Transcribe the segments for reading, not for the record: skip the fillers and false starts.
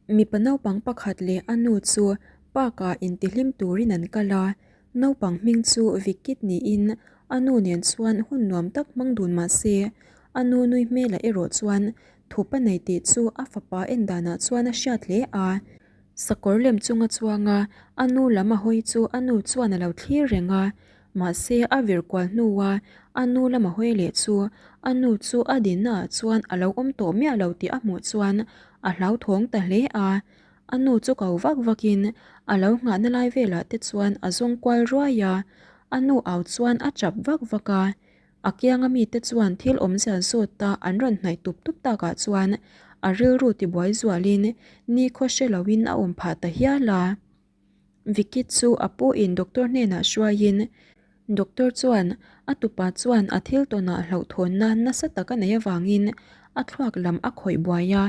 Mipa naupang pakhat leh a nu chu park ah intihlim turin an kal a, naupang hming chu Vikit niin a nu nen chuan hun nuam tak hmang dun mah se, a nu nui hmelah erawh chuan thup a nei tih chu a fapa en danah chuan a hriat hle a. Sakawr lem chunga chuanga a nu lam a hawi chu a nu chuan a lo thlir reng a, mahse a vir kual hnua a nu lam a hawi leh chu a nu chu a dinna ah chuan a lo awm tawh miah lo tih a hmuh chuan a hlauthawng ta hle a. A nu chu ko vak vakin a lo nghahna lai velah te chuan a zawng kual ruai a, a nu au chuan a chap vak vak a. A kianga mite chuan thil awmzia zawta an rawn hnaih tup tup takah chuan a rilru tibuai zualin nikhaw hre loin a awm phah ta hial a. Vicky chu a puin doctor hnenah hruaiin doctor chuan a tupa chuan a thil tawnah hlauhthawnna nasa tak a neih avangin a thluak lam a khawih buai a,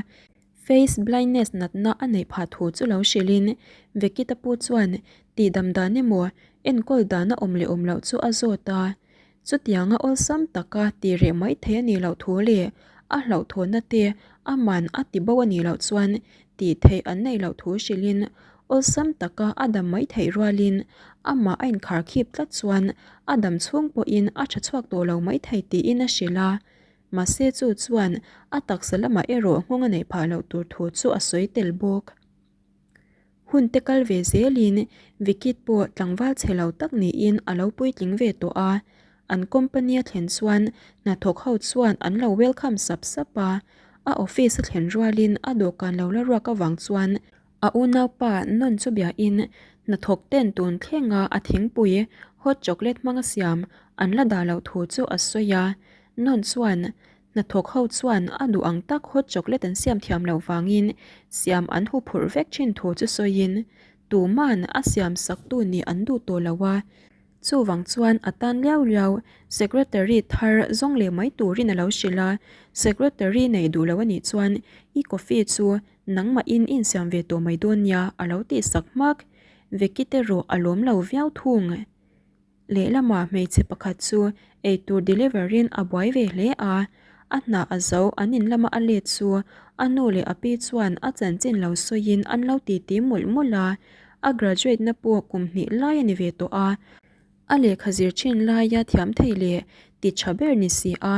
face blindness natna a neih phah thu chu lo hrilhin Vicky ta pu chuan tihdam dan emaw enkawl dan a awm leh awm loh chu a zawt a. Chutianga awlsam taka ti reh mai thei a nih loh thu leh a hlauhthawnna te aman a ti bo a nih loh chuan tih theih an neih loh thu hrilhin awlsam taka a dam mai theih rualin amah a inkharkhip tlat chuan a dam chhung pawhin a tha chhuak tawh lo mai thei tiin a hrilh a. Mahse chu chuan a taksa lamah erawh nghawng a neih phah loh tur thu chu a sawi tel bawk. Hun te kal ve zelin Vikit pawh tlangval chhe lo tak niin a lo puitling ve tawh a, an company a thlen chuan hnathawk ho chuan an lo welcome sap sap a, a office a thlen rualin a dawhkan lo la ruak avang chuan a unaupa nawn chu biain hnathawk ten tun thlenga a thingpui hot chocolate hmanga siam an la dah loh thu chu a sawi a, nawn chuan Hnathawk ho chuan a duh ang tak hot chocolate an siam thiam loh vangin siam an hu phurh vek thin thu chu sawiin tuman a siam sak tu nih an duh tawh lo a, chuvang chuan a tan liau liau secretary thar zawng leh mai turin a lo hrilh a, secretary nei duh lo a nih chuan i coffee chu nangmahin i insiam ve tawh mai dawn nia a lo tih sak hmak, Veki te rawh a lawm lo viau thung. Lehlamah hmeichhe pakhat chu eitur deliver in a buai ve hle a, a hna a zo an in lama a let chu a nu leh a pi chuan a chanchin lo sawiin an lo titi mawlh mawlh a, a graduate na pawh kum hnih lai a ni ve tawh a, a lehkha zir thin laia thiam thei leh ti tha ber ni si a,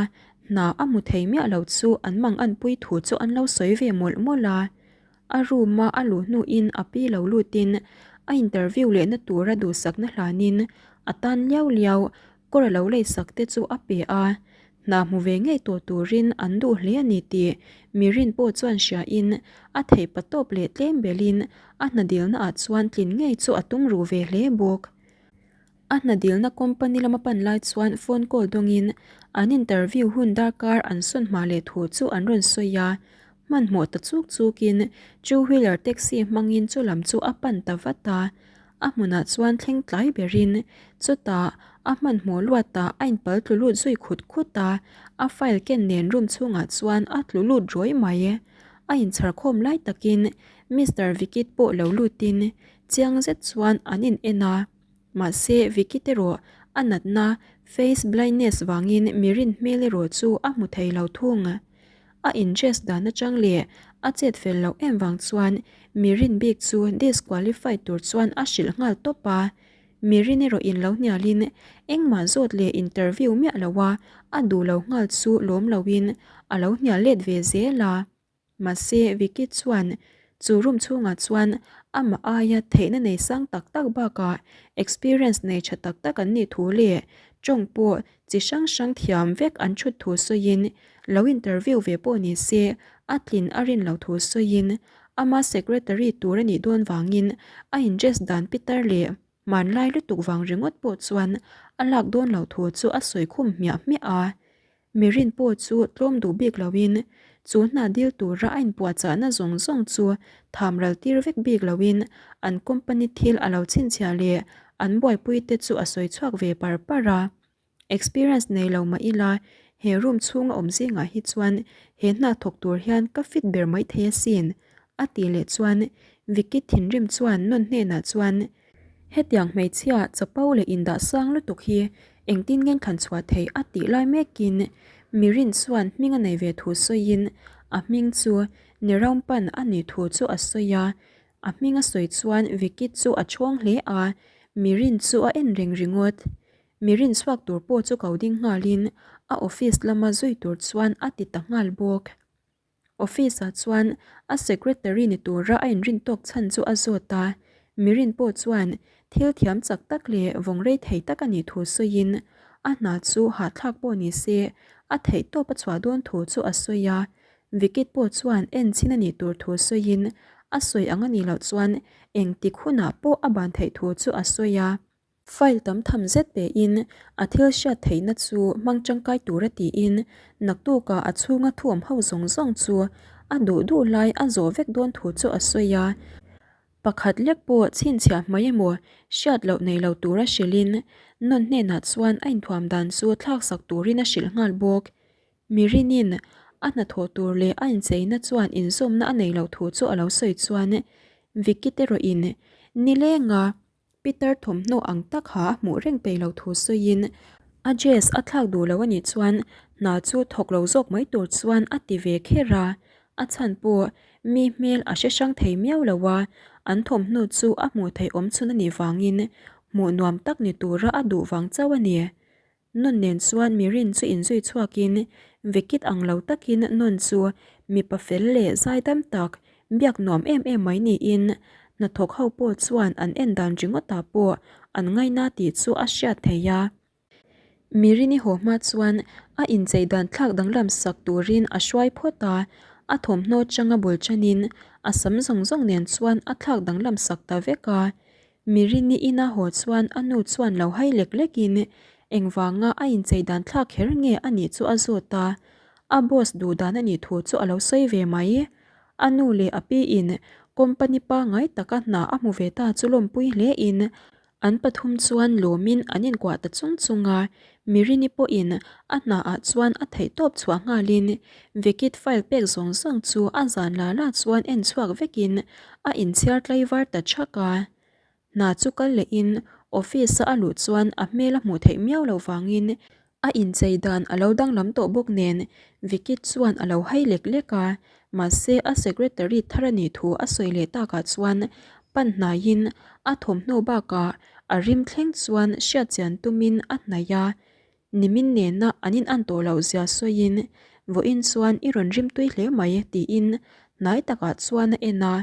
hna a hmu thei miah lo chu an mang anpui thu chu an lo sawi ve mawlh mawlh a. A room a a luh hnuin a pi lo lutin a interview lehna tura duhsakna hlanin a tan liau liau kawr a lo leisak te chu a pe a, hna hmu ve ngei tawh turin an duh hle a ni tih Mirin pawh chuan hriain a theih patawp leh tlem belhin a hna dilna ah chuan tlin ngei chu a tum ruh ve hle bawk. A hna dilna company lama pan lai chuan phone call dawngin an interview hun darkar an sawn hma leh thu chu an rawn sawi a, hmanhmawh ta chuk chukin two wheeler taxi hmangin chu lam chu a pan ta vat a, a hmunah chuan thleng tlai berin chutah a hmanhmawh luatah a inpal tlu lut zui khut khut a, a file ken nen room chhungah chuan a tlu lut ruai mai. A inchhar khawm lai takin Mister Vikit pawh lo lutin chiang zet chuan an in en a. Mahse, Vicky te rawh a natna face blindness vangin mirin hmel erawh chu a hmu thei lo thung. A in-dress dan atang leh a chet fel loh em vang chuan mirin bik chu disqualify tur chuan a hrilh nghal tawp a. Mirin erawh in lo hnialin engmah zawt leh interview miah loa a duh lo nghal chu lawm loin a lo hnial let ve zel a. Mahse, Vicky chuan chu room chhungah chuan amah aia theihna nei sang tak tak bakah experience nei tha tak tak an nih thu leh tawng pawh chi hrang hrang thiam vek an thut thu sawiin lo interview ve pawh ni se a tlin a rin lo thu sawiin ama secretary tur a nih dawn vangin a in dress dan pitar leh hmanlai lutuk vang ringawt pawh chuan a lak dawn lo thu chu a sawi khum hmiah hmiah a. Mirin pawh chu tlawm duh bik loin chu hna dil tura a inpuahchahna zawng zawng chu tham ral tir vek bik loin an company thil a lo chhinchhiah leh an buaipui te chu a sawi chhuak ve par par a. Experience nei lo mah ila he room chhunga awm zingah hi chuan he hna thawk tur hian ka fit ber maithei asin a tih leh chuan Vicky thinrim chuan nawn hnenah chuan Hetiang hmeichhia chapo leh indah sang lutuk hi engtin nge thlan chhuah theih a tih lai mekin Mirin chuan hming a nei ve thu sawiin a hming chu Nirampan a nih thu chu a sawi a. A hming a sawi chuan Vicky chu a chhawng hle a, Mirin chu a en reng ringawt. Mirin chhuak tur pawh chu ko ding nghalin a office lama zui tur chuan a ti ta nghal bawk. Office ah chuan a secretary ni tura a inrin tawk chhan chu a zawt a, Mirin pawh chuan thil thiam chak tak leh vawng rei thei tak a nih thu sawiin a hna chu hahthlak pawh ni se a theih tawp a chhuah dawn thu chu a sawi a, Vikit pawh chuan en chhin a nih tur thu sawiin a sawi ang a nih loh chuan engtik hunah pawh a ban theih thu chu a sawi a. File tam tham zet pein a thil hriat theihna chu hmang tangkai tura tiin naktukah a chhunga thuam ho zawng zawng chu a duh duh lai a zawh vek dawn thu chu a sawi a. Pakhat lek pawh chhinchhiah hmai emaw hriat loh nei lo tura hrilhin Nun hnenah chuan a inthuam dan chu thlaksak turin a hrilh nghal bawk. Mirinin a hnathawh tur leh a incheina chuan inzawmna a nei loh thu chu a lo sawi chuan Vicky te rawhin nilenga Peter thawmhnaw ang tak ha a hmuh reng peih lo thu sawiin a dress a thlak duh lo a nih chuan hna chu thawk lo zawk mai tur chuan a ti ve kher a, a chhan pawh mi hmel a hre hrang thei miau lo a, an thawmhnaw chu a hmuh theih awm chhun a nih vangin hmuh nuam tak ni tura a duh vang chauh a ni. Nun nen chuan Mirin chu inzui chhuakin Vikit ang lo takin Nun chu mipa fel leh zaidam tak, biak nuam em em mai niin hnathawk ho pawh chuan an en dan ringawtah pawh an ngaina tih chu a hriat theih a. Mirini haw hma chuan a inchei dan thlak danglam sak turin a hruai phawt a, a thawmhnaw changa bul tanin a sam zawng zawng nen chuan a thlak danglam sak ta vek a. Mirini ina haw chuan a nu chuan lo hai lek lekin engvanga a inchei dan thlak kher nge a nih chu a zawt a, a boss duh dan a nih thu chu a lo sawi ve mai. A nu leh a piin company pangngai taka hna a hmu ve ta chu lawmpui hlein an pathum chuan lawmin an inkuah ta chung chung a, Mirini pawhin a hnaah chuan a theihtawp chhuah nghalin Vikit file pek zawng zawng chu a zan la la chuan en chhuak vekin a inchhiar tlaivar ta thak a. Hna chu kal lehin office a a luh chuan a hmel a hmuh theih miau loh vangin a inchei dan a lo danglam tawh bawk nen Vicky chuan a lo hai lek lek a, mahse a secretary thar a nih thu a sawi leh takah chuan pan hnaiin a thawmhnaw bakah a rim thleng chuan hriatchian tumin a hnaih a. Nimin nena an in-an tawh loh zia sawiin, Vawiin chuan i rawn rim tui hle mai tiin hnai takah chuan a en a,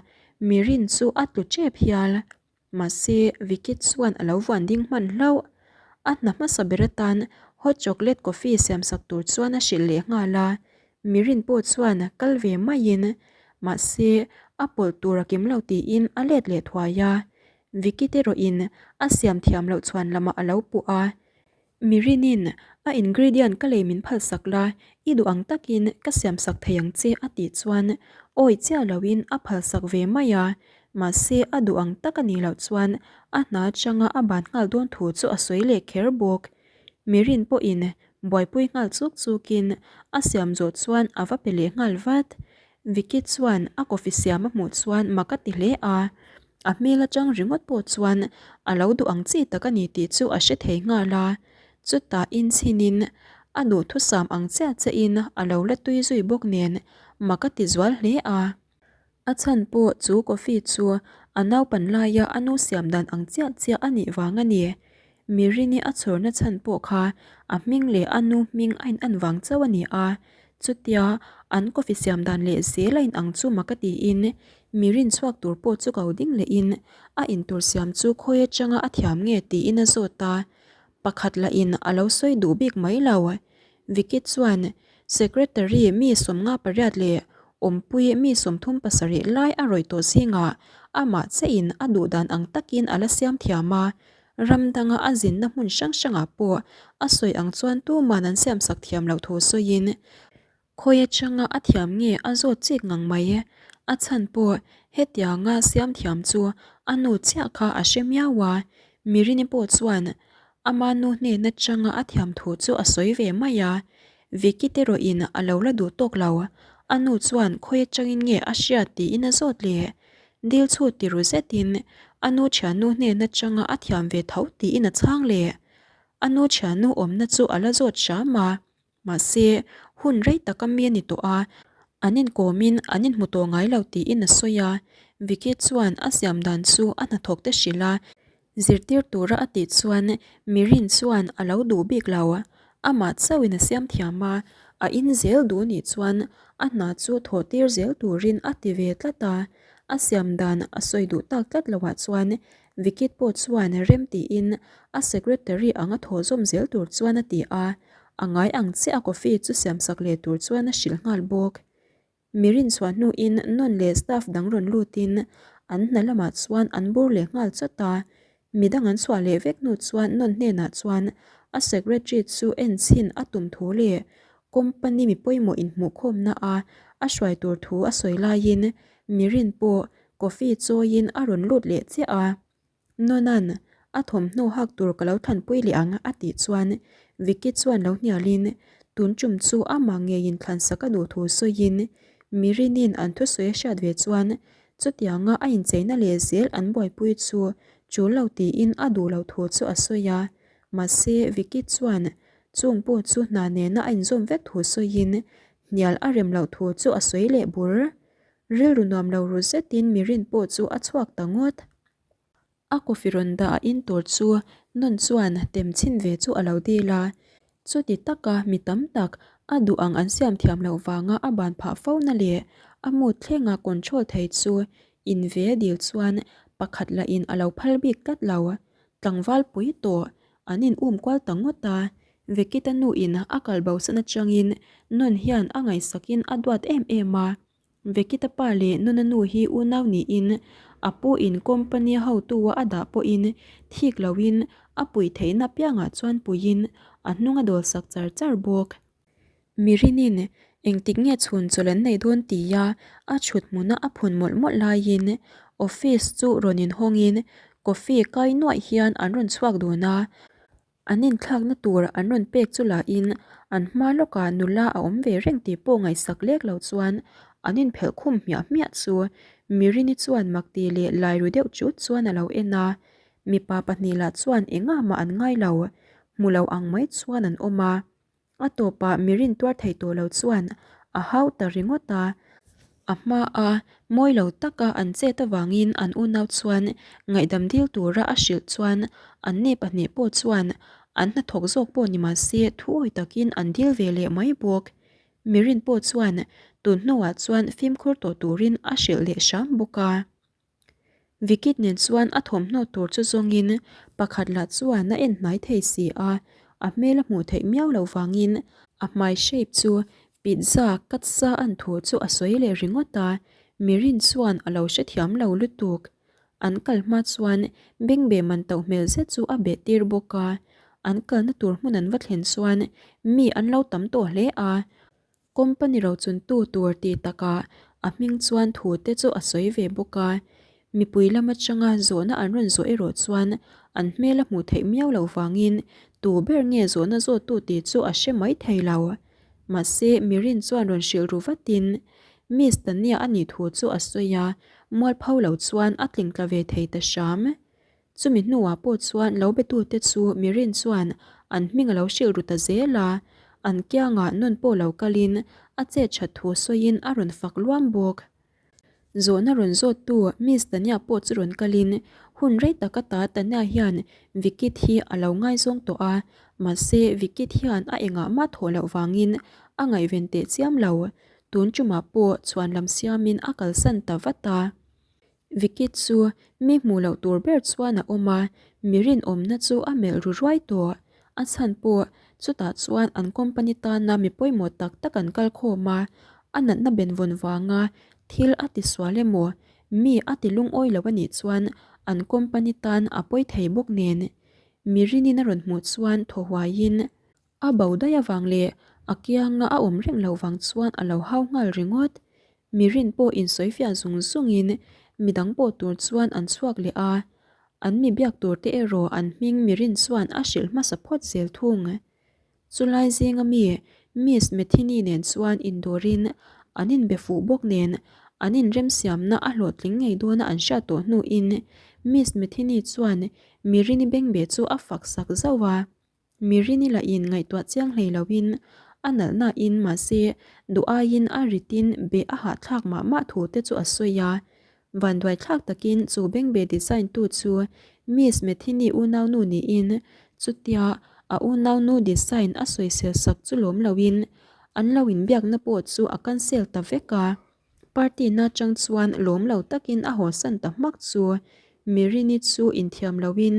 Mirin chu a tlu tep hial. Mahse, Vicky chuan a lo vuan ding hman hlauh. A hna hmasa ber atan hot chocolate coffee siamsak tur chuan a hrilh leh nghal a, Mirin pawh chuan kal ve maiin, mahse, a pawlh tur a kim lo tiin a let leh thuai a. Vicky te rawhin a siam thiam loh chhuan lamah a lo puh a. Mirinin, a ingredient ka lei min phalsak la, i duh ang takin ka siamsak thei ang che a tih chuan awi chiah loin a phalsak ve mai a, mahse a duh ang tak a nih loh chuan a hna atanga a ban nghal dawn thu chu a sawi leh kher bawk. Mirin pawhin buaipui nghal chuk chukin a siam zawh chuan a va pe leh nghal vat. Vicky chuan a coffee siam a hmuh chuan mak a ti hle a, a hmel atang ringawt pawh chuan a lo duh ang chi tak a ni tih chu a hre thei nghal a, chutah inchhinin a duhthusam ang chiah chiahin a lo la tui zui bawk nen mak a ti zual hle a. A chhan pawh chu coffee chu a naupan laia a nu siam dan ang chiah chiah a nih vang a ni. Mirini a chhawrna chhan pawh kha a hming leh a nu hming a in an vang chauh a ni a, chutia an coffee siam dan leh zel a in ang chu mak a tiin Mirin chhuak tur pawh chu ko ding lehin a intur siam chu khawi atanga a thiam nge tiin a zawt a, pakhat lahin a lo sawi duh bik mai lo. Vicky chuan Secretary mi 58 leh awmpui mi 37 lai a rawih tawh zingah amah chiahin a duh dan ang takin a la siam thiam a, ram danga a zinna hmun hrang hrangah pawh a sawi ang chuan tuman an siamsak thiam loh thu sawiin khawi atanga a thiam nge a zawt chik ngang mai. A chhan pawh hetianga siam thiam chu a nu chiah kha a hre miau a, Mirini pawh chuan ama nu hnen atanga a thiam thu chu a sawi ve mai a, Vicky te rawhin a lo la duh tawk lo, a nu chuan khawi atangin nge a hriat tiin a zawt leh. Dil chhut ti ru zetin a nu thiannu hnen atanga a thiam ve tho tiin a chhang leh. A nu thiannu awmna chu a la zawt hram a, mahse hun rei taka mi a ni tawh a. An inkawmin an inhmu tawh ngai lo tiin a sawi a, Vicky chuan a siam dan chu a hnathawk te hrilh a, zirtir tura a tih chuan Mirin chuan a lo duh bik lo. Amah chauhin a siam thiam a, a in zel duh nih chuan a hna chu thawh tir zel turin a ti ve tlat a, a siam dan a sawi duh tak tlat loah chuan Vicky pawh chuan rem tiin a secretary anga thawh zawm zel tur chuan a ti a, A ngai ang chiah a coffee chu siamsak leh tur chuan a hrilh nghal bawk. Mi rinchhuah hnuin Nun leh staff dang rawn lutin an hna lamah chuan an bur leh nghal chawt a. Midang an chhuah leh vek hnu chuan Nun hnenah chuan a secretary chu en chhin a tum thu leh company mi pawimawh inhmuhkhawmna a a hruai tur thu a sawi laiin mi rin pawh coffee chawiin a rawn lut leh chiah a. Nonan, a thawmhnaw hak tur ka lo thlanpui leh ang a tih chuan Vicky chuan lo hnialin tun tum chu amah ngeiin thlansak a duh thu sawiin Mirinin an thusawi a hriat ve chuan chutianga a incheina leh zel an buaipui chu tul lo tiin a duh loh thu chu a sawi a. Mahse Vicky chuan chung pawh chu hna nena a inzawm vek thu sawiin hnial a rem loh thu chu a sawi leh bur. Rilru nuam lo ru zetin Mirin pawh chu a chhuak ta ngawt. A coffee rawn dah a in tur chu Nun chuan tem chhin ve chu a lo dil a. Chuti taka mi tam tak a duh ang an siam thiam loh vanga a ban phah fo na leh a mood thlenga control thei chu in ve dil chuan pakhat lah in a lo phal bik tlat lo. Tlangval pui tawh an in um kual ta ngawt a. Vekita nu in a kal bosan atangin Nun hian a ngaihsak in a duat em em a. Vekita pa leh Nuna nu hi unau niin a pu in company hotu a dah pawhin thik loin a puih theihna piangah chuan puiin a hnung a dawlsak char char bawk. Mirinin engtik nge chhun chawlh an nei dawn tia a chhut hmuna a phun mawlh mawlh laiin office chu rawn inhawngin coffee kai nuaih hian an rawn chhuak dun a. An inthlakna tur an rawn pek chu lahin an hma lawkah nula a awm ve reng tih pawh ngaihsak lek lo chuan an inphelh khum hmiah hmiah chu Mirini chuan makti leh lairu deuh chut chuan a lo en a, mipa pahnih lah chuan engah mah an ngai lo, hmu lo ang mai chuan an awm a. A tawpah mi rin tuar thei tawh lo chuan a hau ta ringawt a, a hmaa mawi lo taka an chet avangin an unau chuan ngaihdam dil tura a hrilh chuan anni pahnih pawh chuan an hnathawk zawk pawh ni mahse thu awi takin an dil ve leh mai bawk. Mi rin pawh chuan tun hnuah chuan fimkhur tawh turin a hrilh leh hram bawk a. Vikit nen chuan a thawmhnaw tur chu zawngin pakhat lah chuan a en hnai thei si a, a hmel a hmuh theih miau loh vangin a hmai shape chu pizza cut sa an thu chu a sawi leh ringawt a, Mirin chuan a lo hrethiam lo lutuk. An kal hma chuan bengbeh man toh hmel zet chu a beh tir bawk a, an kalna tur hmun an va thlen chuan mi an lo tam tawh hle a, Company rochuntu tur tih takah a hming chuan thu te chu a sawi ve bawk a, mipui lam atanga zawhna an rawn zawh erawh chuan an hmel a hmuh theih miau loh vangin tu ber nge zawhna zawttu tih chu a hre mai thei lo. Mahse, Mirin chuan rawn hrilh ru vatin Miss Tania a nih thu chu a sawi a, mualpho lo chuan a tlingtla ve thei ta hram. Chumi hnuah pawh chuan lo betute chu Mirin chuan an hming a lo hrilh ru ta zel a, an kiangah nun pawh lo kalin a chet that thu sawiin a rawn fak luam bawk. Zawhna rawn zawttu Miss Tania pawh chu rawn kalin hun rei tak ata Tania hian Vikit hi a lo ngaizawng tawh a, mahse Vikit hian a engah mah thawh loh vangin a ngaihven teh chiam lo. Tun tumah pawh chhuanlam siamin a kalsan ta vat a. Vicky chu mi hmuh loh tur ber chuan a awm a, mi rinawmna chu a melh ru ruai tawh. A chhan pawh chutah chuan an company tana mi pawimawh tak tak an kal khawm a, a natna benvawn vanga thil a ti sual emaw, mi a ti lungawi lo a nih chuan an company tan a pawi thei bawk nen. Mi rinin a rawn hmuh chuan thaw huaiin A bo daih avang leh a kianga a awm reng loh vang chuan a lo hau nghal ringawt. Mirin pawh insawifiah zung zungin midang pawh tur chuan an chhuak leh a, an mi biak tur te erawh an hming Mirin chuan a hrilh hmasa phawt zel thung. Chulai zinga mi Miss Methini nen chuan indawrin an inbe fuh bawk nen an inremsiamna a hlawhtling ngei dawna an hriat tawh hnuin Miss Methini chuan Mirini bengbeh chu a fak sak zauh a. Mirini lah in ngaihtuah chiang hlei loin a nalh nain mahse duh aiin a ritin beh a hahthlak mah mah thu te chu a sawi a. Vanduai thlak takin chu bengbeh design tu chu Miss Metheny unaunu niin chutia a unaunu design a sawisel sak chu lawm loin an lo inbiakna pawh chu a cancel ta vek a. Party na chang chuan lawm lo takin a hawsan ta hmak chu Mirini chu inthiam loin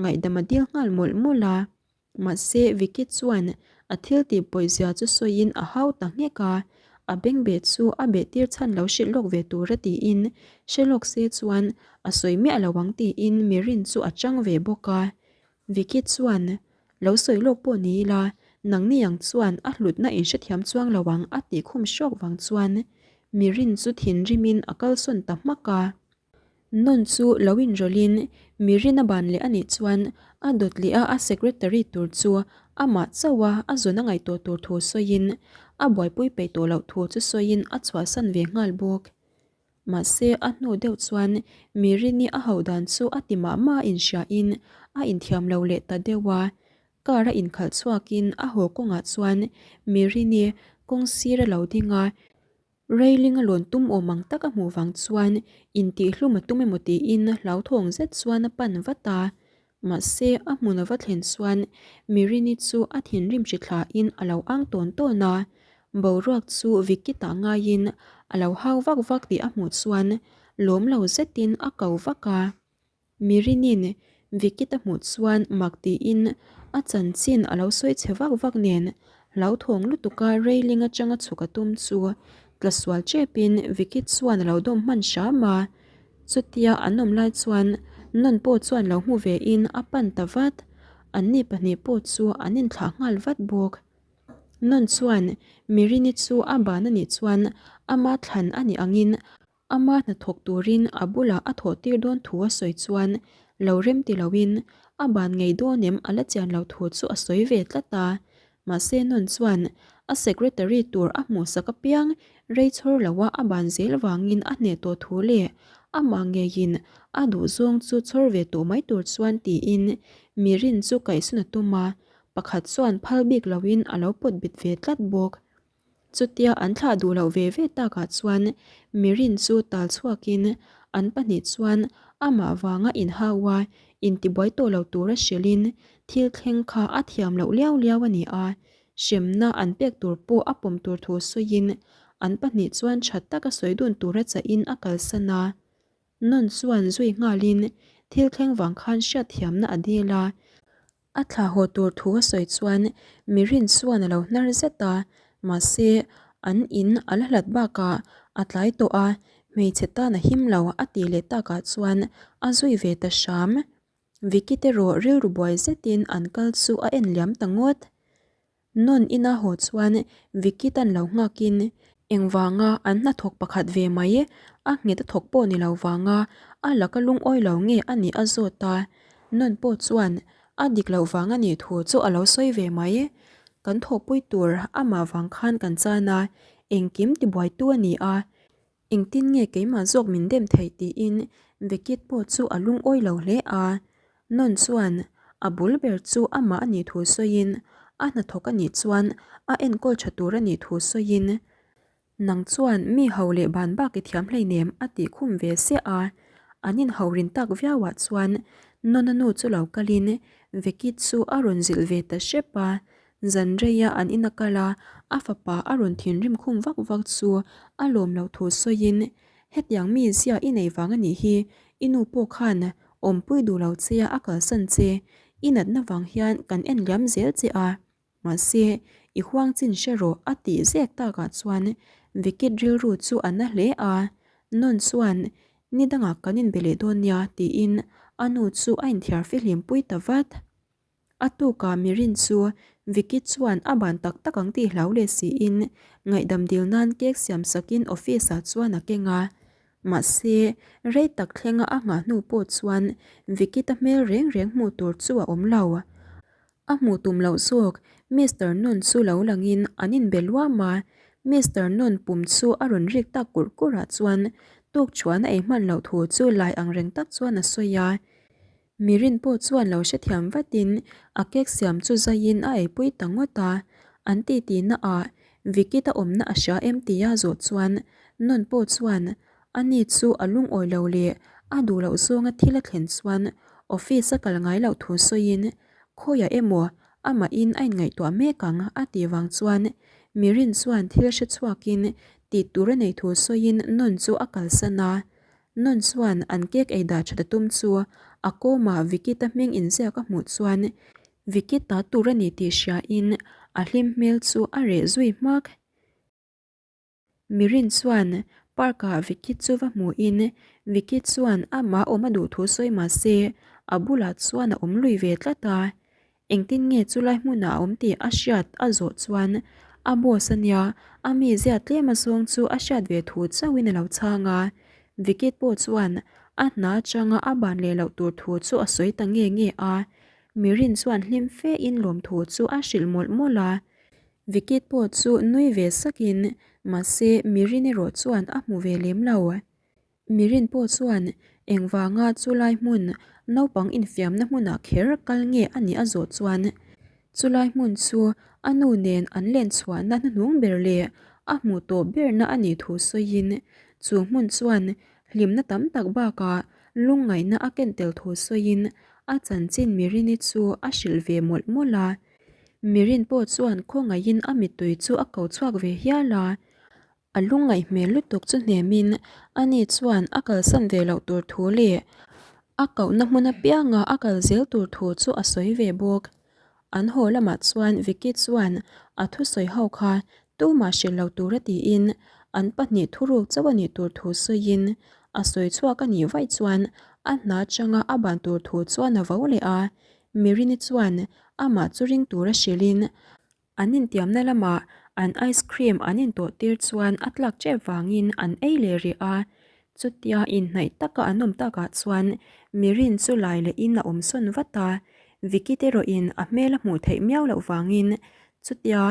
ngaihdam a dil nghal mawlh mawlh a. Mahse Vicky chuan a thil tih pawihzia chu sawiin a hau ta nghek a, a bengbeh chu a beh tir chhan lo hrilh lawk ve tur a tiin hre lawk se chuan a sawi miah lo ang tiin Mirin chu a chang ve bawk a. Vicky chuan Lo sawi lawk pawh ni ila, nangni ang chuan a hlutna in hrethiam chuang lo ang a tih khum hrawk vang chuan Mirin chu thinrimin a kalsawn ta hmak a. Nawn chu lo inrawlhin Mirin a ban leh a nih chuan a dawt leh a a secretary tur chu amah chauh a a zawn a ngaihtuah tur thu sawiin a buaipui peih tawh loh thu chu sawiin a chhuahsan ve nghal bawk. Mahse, a hnu deuh chuan Mirini a hauh dan chu a ti mah mah a inhriain a inthiam lo leh ta deuh a. Car a inkhalh chhuakin a haw kawngah chuan Mirini kawng sir a lo ding a, railing a lawn tum awm ang tak a hmuh vang chuan intihhlum a tum emaw tiin hlauthawng zet chuan a pan vat a. Mahse, a hmun a va thlen chuan Mirini chu a thinrim hri thlain a lo ang tawn tawn a, boruak chu Vicky tah ngaiin a lo hau vak vak tih a hmuh chuan lawm lo zetin a ko vak a. Mirinin Vicky ta hmuh chuan mak tiin a chanchin a lo sawi chhe vak vak nen hlauthawng lutuka railing atanga chhuk a tum chu tla sual tepin Vicky chuan a lo dawm hman hram a. Chutia an awm lai chuan Nun pawh chuan lo hmu ve in a pan ta vat. Anni pahnih pawh chu an inthlah nghal vat bawk. Nun chuan Mirini chu a ban a nih chuan ama thlan a nih angin ama hnathawk turin a bulah a thawh tir dawn thu a sawi chuan lo rem ti loin a ban ngei dawn em a la chian lo thu chu a sawi ve tlat a. Mahse Nun chuan a secretary tur a hmuhsak apiang rei chhawr loa a ban zel vangin a hneh tawh thu leh amah ngeiin a duhzawng chu chhawr ve tawh mai tur chuan tiin mi rin chu kaihsun a tum a, pakhat chuan phal bik loin a lo pawt bet ve tlat bawk. Chutia an thlah duh loh ve ve takah chuan Mirin chu tal chhuakin an pahnih chuan amah vanga inhau a, intibuai tawh lo tura hrilhin thil thleng kha a thiam loh liau liau a ni a, hremna an pek tur pawh a pawm tur thu sawiin an pahnih chuan tha taka sawi dun tura chahin a kalsan a. Nun chuan zui nghalin thil thleng vang khan hriatthiamna a dil a, A thla haw tur thu a sawi chuan Mirin chuan a lo hnar zet a, mahse an in a la hlat bakah a tlai tawh a, hmeichhe tan a him lo a tih leh takah chuan a zui ve ta hram. Vicky te rawh rilru buai zetin an kal chu a en liam ta ngawt. Nun ina haw chuan Vicky tan lo nghakin engvanga an hnathawk pakhat ve mai a nghet a thawk pawh ni lo vanga a laka lungawi lo nge a nih a zawt a, Nun pawh chuan a dik loh vang a nih thu chu a lo sawi ve mai. Kan thawhpui tur amah vang khan kan chan a, engkim tibuaitu a ni a, Engtin nge keimah zawk min dem theih tiin Vekit pawh chu a lungawi lo hle a. Nun chuan a bul ber chu amah a nih thu sawiin a hnathawk a nih chuan a enkawl tha tur a nih thu sawiin Nang chuan mi ho leh ban bak i thiam hleinem a tih khum ve siah a. An inho rin tak viauah chuan Nona nu chu lo kalin Vekit chu a rawn zilh ve ta hrep a. Zan reia an ina kal a, a fapa a rawn thinrim khum vak vak chu a lawm loh thu sawiin, Hetiang mi zia i nei vang a nih hi, i nu pawh khan awmpui duh lo che a a kalsan che, i natna vang hian kan en liam zel che a, mahse i huang chin hre rawh a tih zek takah chuan Vikit rilru chu a na hle a, Nun chuan ni dangah kan inbe leh dawn nia tiin a nu chu a inthiar fihlim pui ta vat. A tukah Mirin chu Vicky chuan a ban tak tak ang tih hlau leh siin ngaihdam dil nan cake siam sakin office ah chuan a keng a. Mahse, rei tak thlenga a nghah hnu pawh chuan Vicky ta hmel reng reng hmuh tur chu a awm lo. A hmuh tum loh zawk Mister Nun chu lo langin an inbe luam a, Mister Nun pum chu a rawn rik tak kurh kurh ah chuan tukṭhuan a ei hman loh thu chu lai ang reng tak chuan a sawi a. Mirin pawh chuan lo hrethiam vatin a cake siam chu zaiin a eipui ta ngawt a. An titi na ah Vikit a awmna a hria em tia zawh chuan Nun pawh chuan ani chu a lungawi lo leh a duh loh zawnga thil a thlen chuan office a kal ngai loh thu sawiin khawiah emaw amahin a inngaihtuah mek ang a tih vang chuan Mirin chuan thil hre chhuakin tih tur a nei thu sawiin Nun chu a kalsan a. Nun chuan an cake ei dah that a tum chu a kawmah Vikita hming inziak a hmuh chuan Vicky ta tur a ni tih hriain a hlim hmel chu a reh zui hmak. Mirin chuan park ah Vicky chu va hmuhin Vicky chuan amah awm a duh thu sawi mah se a bulah chuan a awm lui ve tlat a. Engtin nge chulai hmunah a awm tih a hriat a zawh chuan a boss a nia, a mizia tlem azawng chu a hriat ve thu chauhin a lo chhang a. Vicky pawh chuan a hna atanga a ban leh loh tur thu chu a sawi ta nge nge a. Mirin chuan hlim fe in lawmthu chu a hrilh mawlh mawlh a. Vikit pawh chu nui ve sakin mahse Mirin erawh chuan a hmu ve lem lo. Mirin pawh chuan engvanga chulai hmun naupang infiamna hmunah kher kal nge a nih a zawh chuan chulai hmun chu a nu nen an len chhuahna hnuhnung ber leh a hmuh tawh berna a nih thu sawiin chu hmun chuan Hlimna tam tak bakah lungngaihna a ken tel thu sawiin a chanchin Mirini chu a hrilh ve mawlh mawlh a. Mirin pawh chuan khawngaihin a mittui chu a ko chhuak ve hial a. A lungngaih hmel lutuk chu hnemin ani chuan a kalsan ve loh tur thu leh a kohna hmun apianga a kal zel tur thu chu a sawi ve bawk. An haw lamah chuan Vicky chuan a thusawi ho kha tumah hrilh lo tura tiin an pahnih thuruk chauh a nih tur thu sawiin a sawi chhuak a nih vaih chuan a hna atanga a ban tur thu chuan a vo leh a. Mirini chuan amah chu ring tura hrilhin an intiamna lamah an ice cream an intawh tir chuan a tlak tep vangin an ei leh rih a. Chutia inhnaih taka an awm takah chuan Mirin chu lai lehin a awm sawn vat a, Vicky te erawhin a hmel a hmuh theih miau loh vangin chutia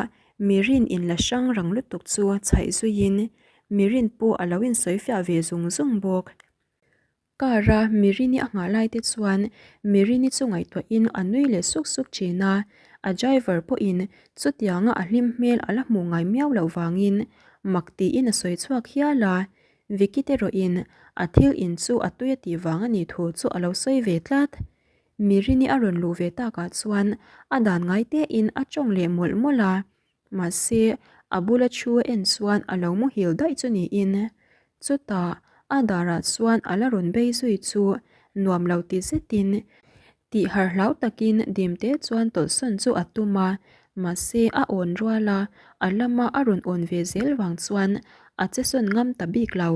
Mirin inla hrang rang lutuk chu chhaih zuiin Mirin pawh a lo insawi fiah ve zung zung bawk. Car a Mirini a nghah lai te chuan Mirini chu ngaihtuahin a nui leh suk suk thin a, a driver pawhin chutianga a hlim hmel a la hmuh ngai miau loh vangin mak tiin a sawi chhuak hial a, Vicky te erawhin a thil in chu a tui a tih vang a nih thu chu a lo sawi ve tlat. Mirini a rawn luh ve takah chuan a dan ngai tein a tawng leh mawlh mawlh a, Mahse, a bula thu a en chuan a lo muhil daih chu niin. Chutah, a darah chuan a la rawn bei zui chu nuam lo ti zetin, tih har hlau takin dimte chuan tawlhsawn chu a tum a, mahse a awn rual a, a lama a rawn awn ve zel vang chuan a chesawn ngam ta bik lo.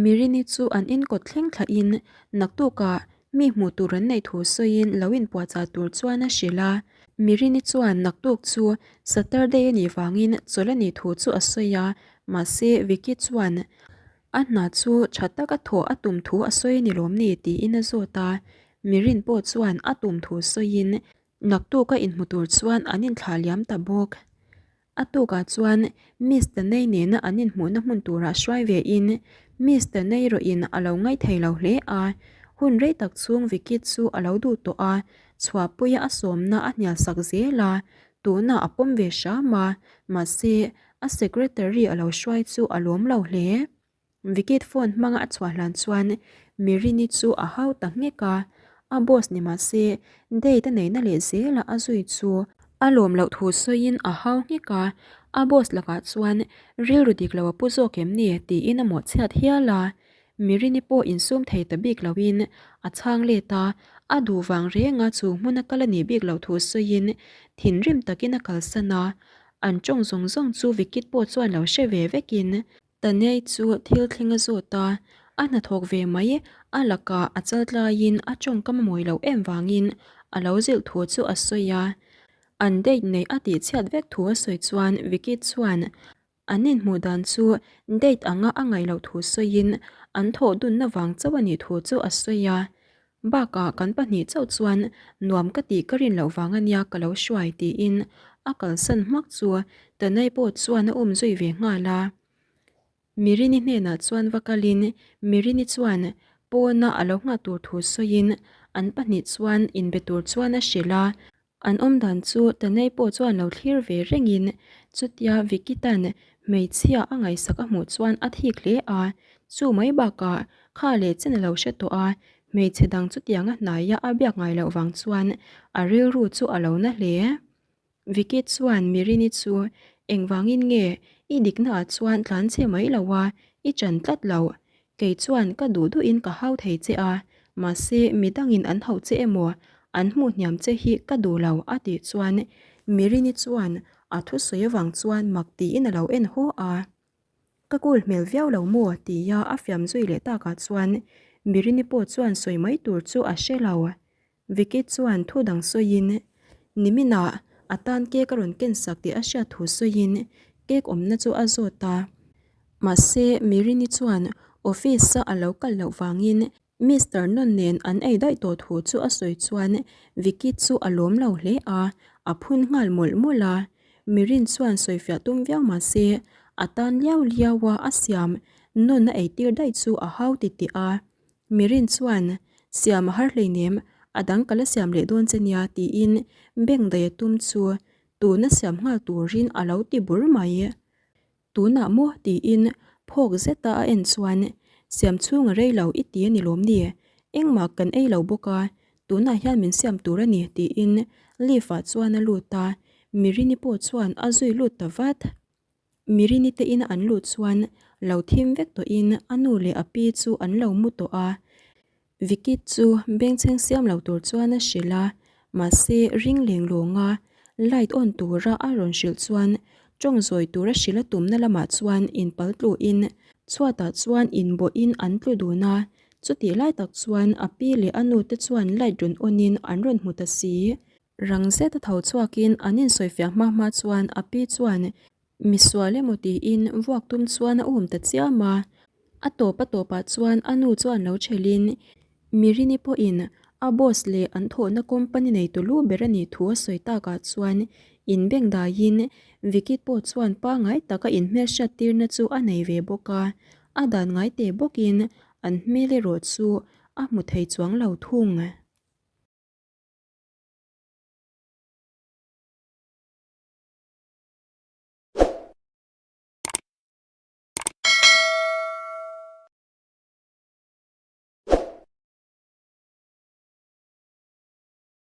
Mirini chu an inkawt thleng thlahin naktukah mi hmuh tur an neih thu sawiin lo inpuahchah tur chuan a hrilh a. Mirini chuan naktuk chu Saturday a nih vangin chawlh a nih thu chu a sawi a, mahse Vicky chuan a hna chu tha taka thawh a tum thu a sawi a ni lawm ni tiin a zawt a. Mirin pawh chuan a tum thu sawiin naktuka inhmu tur chuan an inthlah liam ta bawk. A tukah chuan Miss Tanei nena an inhmuhna hmun turah hruai ve in Miss Tanei rawhin a lo ngaithei lo hle a, hun rei tak chhung Vicky chu a lo duh tawh a, chhuahpuia a sawmna a hnial sak zel a, tunah a pawm ve hram a, mahse a secretary a lo hruai chu a lawm lo hle. Vikit phone hmanga a chhuah hlan chuan Mirini chu a hau ta nghek a, a boss ni mah se date a neihna leh zela a zui chu a lawm loh thu sawiin a hau nghek a, a boss lakah chuan rilru dik lo a pu zawk em ni tiin a mawhchhiat hial a, Mirini pawh insum thei ta bik loin a chhang let a, a duh vang renga chu hmuna kal a nih bik loh thu sawiin thinrim takin a kalsan a, an tawng zawng zawng chu Vikit pawh chuan lo hre ve vekin Tanei chu thil thleng a zawt a, a hnathawk ve mai, a lakah a chal tlaiin a tawngkam a mawi loh em vangin a lo zilh thu chu a sawi a. An date neih a tihchhiat vek thu a sawi chuan Vicky chuan an inhmuh dan chu date anga a ngaih loh thu sawiin an thawh dunna vang chauh a nih thu chu a sawi a. Bakah kan pahnih chauh chuan nuam ka tih ka rin loh vang a nia ka lo hruai tiin a kalsan hmak chu Tanai pawh chuan a um zui ve nghal a. Mirini hnenah chuan va kalin Mirini chuan pawna a lo nghah tur thu sawiin an pahnih chuan inbe tur chuan a hrilh a. An awm dan chu Tanei pawh chuan lo thlir ve rengin chutia Vicky tan hmeichhia a ngaihsak a hmuh chuan a thik hle a, chu mai bakah kha leh chen a lo hre tawh a, hmeichhe dang chutianga hnaia a biak ngai loh vang chuan a rilru chu a lo na hle. Vicky chuan Mirini chu engvangin nge i diknaah chuan tlan che mai lo a, i chan tlat loh. Kei chuan ka duh duhin ka hau thei che a, mahse midangin an hauh che emaw an hmuh hniam che hi ka duh lo a tih chuan Mirini chuan a thusawi avang chuan mak tiin a lo en haw a. Ka cool hmel viau lo maw? tia a fiam zui leh takah chuan Mirini pawh chuan sawi mai tur chu a hre lo. Vicky chuan thu dang sawiin, Niminah a tan cake a rawn ken sak tih a hriat thu sawiin cake awmna chu a zawt a. Mahse, Mirini chuan office-a a lo kal loh vangin Mister Nun nen an ei daih tawh thu chu a sawi chuan Vicky chu a lawm lo hle a, a phun nghal mawlh mawlh a. Mirin chuan sawifiah tum viau mahse, a tan liau liau a a siam Nun a eitir daih chu a hau titih a. Mirin chuan, Siam a har hleinem, a dang ka la siam leh dawn che nia tiin bank daih a tum chu tuna siam nghal turin a lo ti bur mai. Tunah maw? tiin phawk zeta a en chuan, Siam chhung a rei lo i ti a ni lawm ni? Engmah kan ei lo bawk a, tunah hian min siam tur a ni tiin lift ah chuan a lut a, Mirini pawh chuan a zui lut ta vat. Mirini te ina an lut chuan lo thim vek tawhin a nu leh a pi chu an lo mu tawh a. Vicky chu bengchheng siam lo tur chuan a hrilh a, mahse ring leng lawnga light on tura a rawn hrilh chuan tawng zawi tura hrilh a tumna lamah chuan inpal tluin chhuatah chuan inbawhin an tlu dun a, chutih lai tak chuan a pi leh a nu te chuan light rawn on in an rawn hmu ta si. Rang zet a tho chhuakin an insawifiah hma hma chuan a pi chuan Misual emaw tiin vuak tum chuan a um ta chiam a, a tawp a tawpah chuan a nu chuan lo thelhin Mirini pawhin a boss leh an thawhna company neitu lu ber a nih thu a sawi takah chuan inbeng daiin Vicky pawh chuan pangngai taka inhmelhriat tirna chu a nei ve bawk a, a dan ngai teh bawkin an hmel erawh chu a hmu thei chuang lo thung.